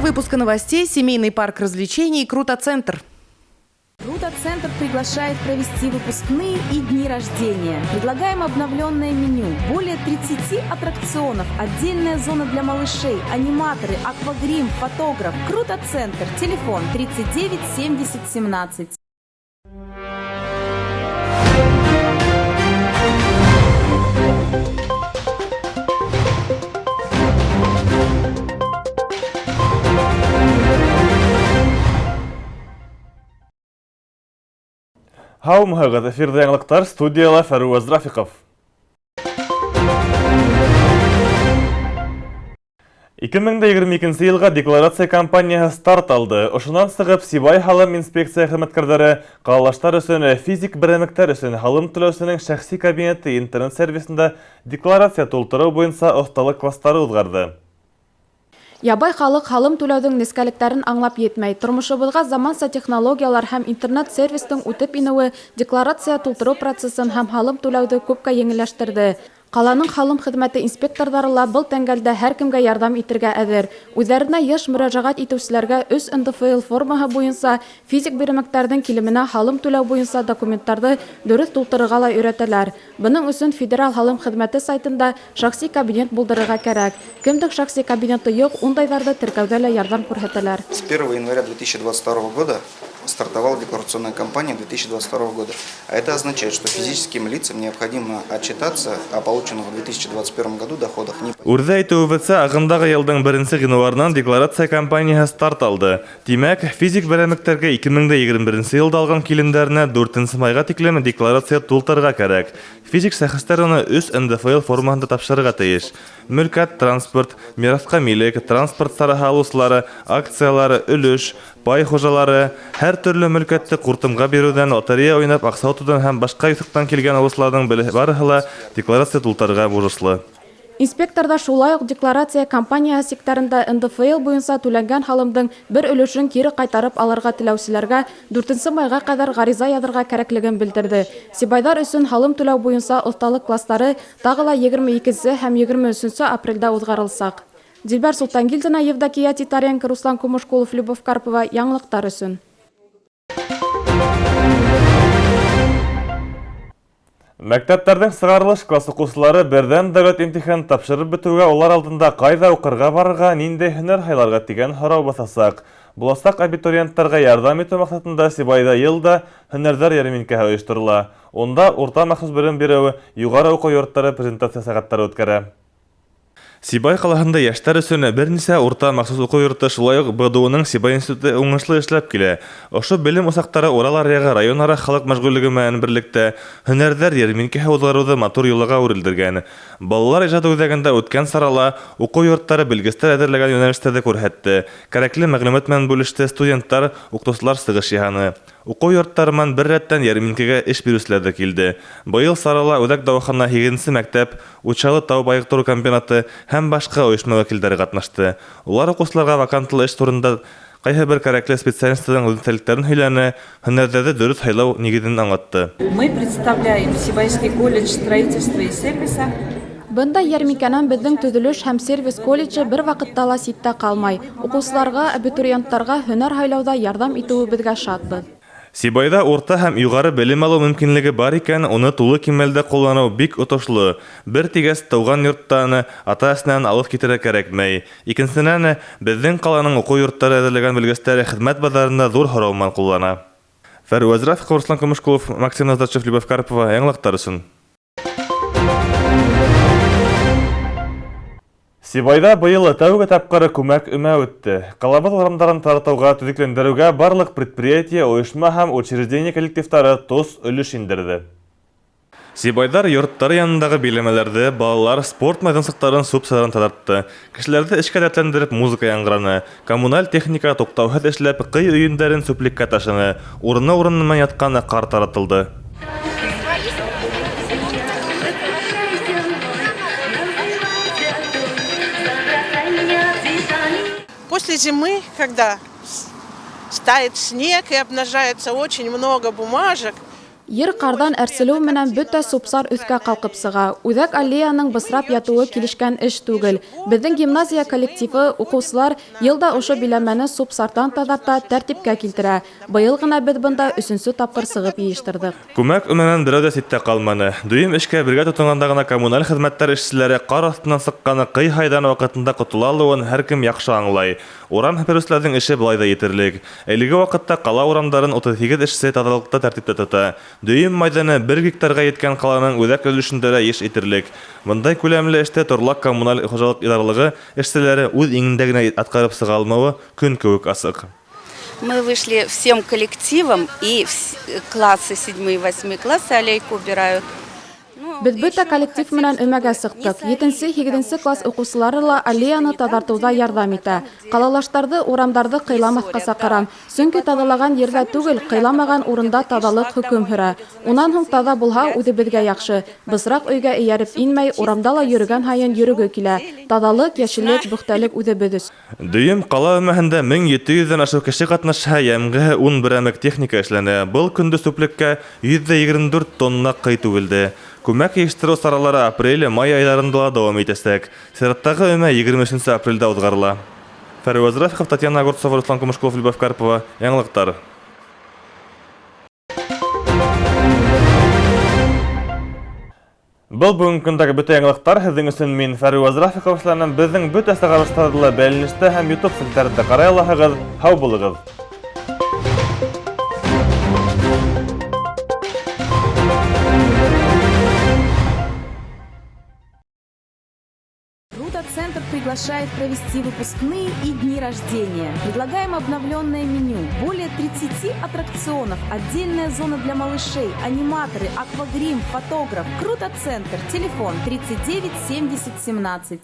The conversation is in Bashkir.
выпуска новостей семейный парк развлечений «Круто-центр». Круто-центр приглашает провести выпускные и дни рождения. Предлагаем обновленное меню. Более 30 аттракционов, отдельная зона для малышей, аниматоры, аквагрим, фотограф. Круто-центр. Телефон 39 70 17. Һаумыһығыҙ, эфирҙа яңылыҡтар, студияла Фәруаз Рафиҡов. 2022 йылға декларация кампанияһы старт алды. Ошонан сығып, Сибай һалым инспекция хеҙмәткәрҙәре ҡалалаштар өсөн физик берәмектәр өсөн һалым түләүсенең шәхси кабинеты интернет-сервисында декларация тултырыу буйынса оҫталыҡ кластары уҙғарҙы. Ябай халыҡ һалым түләүҙең нескәлектәрен аңлап етмәй. Тормошобоҙға заманса технологиялар һәм интернет-сервистың үтеп инеүе декларация тултырыу процесын һәм һалым түләүҙе күпкә еңелләштерҙе. Ҡаланың һалым хеҙмәте инспекторҙары ла был тәңгәлдә һәр кемгә ярҙам итергә әҙер. Үҙҙәренә йыш мөрәжәғәт итеүселәргә 3 НДФЛ формаһы буйынса физик берәмектәрҙең килеменә һалым түләү буйынса документтарҙы дөрөҫ тултырырға ла өйрәтәләр. Бының өсөн федераль һалым хеҙмәте сайтында шәхси кабинет булдырырға кәрәк. Кемдең шәхси кабинеты юҡ, ундайҙарҙы теркәүҙә лә ярҙам күрһәтәләр. С 1 января 2022 года стартовала декларационная кампания 2022 года. А это означает, что физическим лицам необходимо отчитаться о полученных в 2021 году доходах. Үрҙә әйтеүебеҙсә, ағымдағы йылдың 1 ғинуарынан декларация кампанияһы старт алды. Тимәк, физик берәмектәргә 2021 йылда алған килемдәренә 4 майға тиклем декларация тултырырға кәрәк. Физик шәхестәр уны 3 НДФЛ формаһында тапшырырға тейеш. Мөлкәт, транспорт, мираҫҡа милек, транспорт сараһы алыусылары, акциялары, өлөш, пай хужалары, һәр төрлө мөлкәтте ҡуртымға биреүҙән, лотерея уйнап, аҡса отоуҙан һәм башҡа юҫыҡтан килгән алыусыларҙың барыһы ла декларация тултырырға бурыслы. Инспекторҙар шулай уҡ декларация кампанияһы сиктәрендә НДФЛ буйынса түләнгән һалымдың бер өлөшөн кире ҡайтарып алырға теләүселәргә 4 майға ҡәҙәр ғариза яҙырға кәрәклеген белдерҙе. Сибайҙар өсөн һалым түләү буйынса оҫталыҡ кластары тағы ла 22 һәм 23 апрелдә уҙғарылсаҡ. Дилбәр Солтангилдина, Евдокия Титаренко, Руслан Кумышкулов, Любовь Карпова. Яңылыҡтар өсөн. Мәктәптәрҙең сығарылыш класс уҡыусылары берҙәм дәүләт имтихан тапшырып бөтөүгә улар алдында ҡайҙа уҡырға барырға, ниндәй һөнәр һайларға тигән һорау баҫасаҡ. Буласаҡ абитуриенттарға ярҙам итеү маҡсатында Сибайҙа йыл да һөнәрҙәр йәрминкәһе ойошторола. Унда урта махсус белем биреү, юғары уҡыу йорттары презентация сәғәттәре үткәрә. Сибай ҡалаһында йәштәр өсөн бер нисә урта махсус уҡыу йорто, шулай уҡ БДУ-ның Сибай институты уңышлы эшләп килә. Ошо белем усаҡтары Урал аръяғы район-ара халыҡ мәшғүллеге менән берлектә һөнәрҙәр йәрминкәһе уҙғарыуҙы матур йолаға әүерелдергән. Балалар ижады үҙәгендә үткән сарала уҡыу йорттары белгестәр әҙерләгән йүнәлештәрҙе күрһәтте. Кәрәкле мәғлүмәт менән бүлеште, студенттар, уҡытыусылар сығыш яһаны. Уҡыу йорттары менән бер рәттән йәрминкәгә эш биреүселәр ҙә килде. Быйыл сарала Үҙәк дауахана 8-нсе мәктәп, Учалы тау байыҡтырыу комбинаты һәм башҡа ойошма вәкилдәре ҡатнашты. Улар уҡыусыларға вакантлы эш турында ҡайһы бер кәрәкле специалистарҙың үҙенсәлектәрен һөйләне, һөнәрҙәрҙе дөрөҫ һайлау нигеҙен аңлатты. Мы представляем Сибайский колледж строительства и сервиса. Бындай йәрминкәнән беҙҙең төҙөлөш һәм сервис колледжы бер ваҡытта ла ситтә ҡалмай. Уҡыусыларға, абитуриенттарға һөнәр һайлауҙа ярҙам итеүебеҙгә шатбыҙ. Сибайҙа урта һәм юғары белем алыу мөмкинлеге бар икән, уны тулы кимәлдә ҡулланыу бик отошло. Бер тигәс, тыуған йорттан, ата-әсәнән алыҫ китергә кәрәкмәй. Икенсенән, беҙҙең ҡаланың уҡыу йорттары әҙерләгән белгестәре хеҙмәт баҙарында ҙур һорау менән ҡуллана. Фәруаз Рафиҡов, Руслан Көмөшҡолов, Максим Назарчев, Любовь Карпова. Яңылыҡтар өсөн. Сибайҙа быйыл тәүге тапҡыр күмәк өмә үтте. Ҡалабыҙ урамдарын таратыуға, төҙөкләндереүгә барлыҡ предприятие, ойошма һәм учреждение коллективтары тос өлөш индерҙе. Сибайҙар йорттары янындағы биләмәләрҙе, балалар спорт майҙансыҡтарын сүп-сарҙан таҙартты. Кешеләрҙе эшкә дәртләндереп музыка яңғыраны. Коммуналь техника туҡтауһыҙ эшләп, ҡый өйөндәрен сүплеккә ташыны. Урыны-урыны менән ятҡан ҡар таратылды. После зимы, когда тает снег и обнажается очень много бумажек, Ер ҡарҙан әрселеү менән бөтә сүп-сар өҫкә ҡалҡып сыға. Үҙәк аллеяның бысрап ятыуы килешкән эш түгел. Беҙҙең гимназия коллективы, уҡыусылар йыл да ошо биләмәне сүп-сарҙан таҙарта, тәртипкә килтерә. Быйыл ғына беҙ бында өсөнсө тапҡыр сығып йыйыштырҙыҡ. Күмәк өмәнән берәү ҙә ситтә ҡалманы. Дөйөм эшкә бергә тотонғанда ғына коммуналь хеҙмәттәр эшселәре ҡар аҫтынан сыҡҡан ҡыйһайҙан ваҡытында ҡотола алыуын һәр кем яҡшы аңлай. Урам һепереүселәрҙең эше былай ҙа етерлек. Әлеге ваҡытта ҡала урамдарын 38 эшсе таҙалыҡта тәртиптә тота. Дөйөм майҙаны 1 гектарға еткән ҡаланың үҙәк өлөшөндә лә эш етерлек. Бындай күләмле эште торлаҡ коммуналь хужалыҡ идаралығы эшселәре үҙ иңендә генә атҡарып сыға алмауы көн кеүек асыҡ. Мы вышли всем коллективом, и классы 7 и 8 классы аллейку убирают. Беҙ бөтә коллектив менән өмәгә сыҡтыҡ. 7-8 класс уҡыусылары ла аллеяны таҙартыуҙа ярҙам итә. Ҡалалаштарҙы урамдарҙы ҡыйламаҫҡа саҡырам. Сөнки таҙалаған ерҙә түгел, ҡыйламаған урында таҙалыҡ хөкөм һөрә. Унан һуң таҙа булһа, үҙебеҙгә яҡшы. Бысраҡ өйгә эйәреп инмәй, урамда ла йөрөгән һайын йөрөгө килә. Таҙалыҡ, йәшеллек, бөхтәлек үҙебеҙ өсөн. Дөйөм ҡала өмәһендә 1700-дән ашыу кеше ҡатнашһа, йәмғеһе 10 берәмек техника эшләне. Был көндө сүплеккә 124 тонна ҡый түгелде. Күмәк йыйыштырыу саралары апрель, май айҙарында ла дауам итәсәк. Сираттағы өмә 23 апрелдә уҙғарыла. Фәрүәз Рафиҡов, Татьяна Огурцова, Руслан Кумышкулов, Любовь Карпова. Яңылыҡтар. Был бөгөнгө көндәге бөтә яңылыҡтар. Һеҙҙең өсөн мин Фәрүәз Рафиҡов эшләнем. Беҙҙең бөтә сығарылыштарҙы ла Бәйләнештә һәм YouTube селтәрендә ҡарай алаһығыҙ. Һау булығыҙ. Круто-центр приглашает провести выпускные и дни рождения. Предлагаем обновленное меню. Более 30 аттракционов, отдельная зона для малышей, аниматоры, аквагрим, фотограф. Круто-центр. Телефон 39 70 17.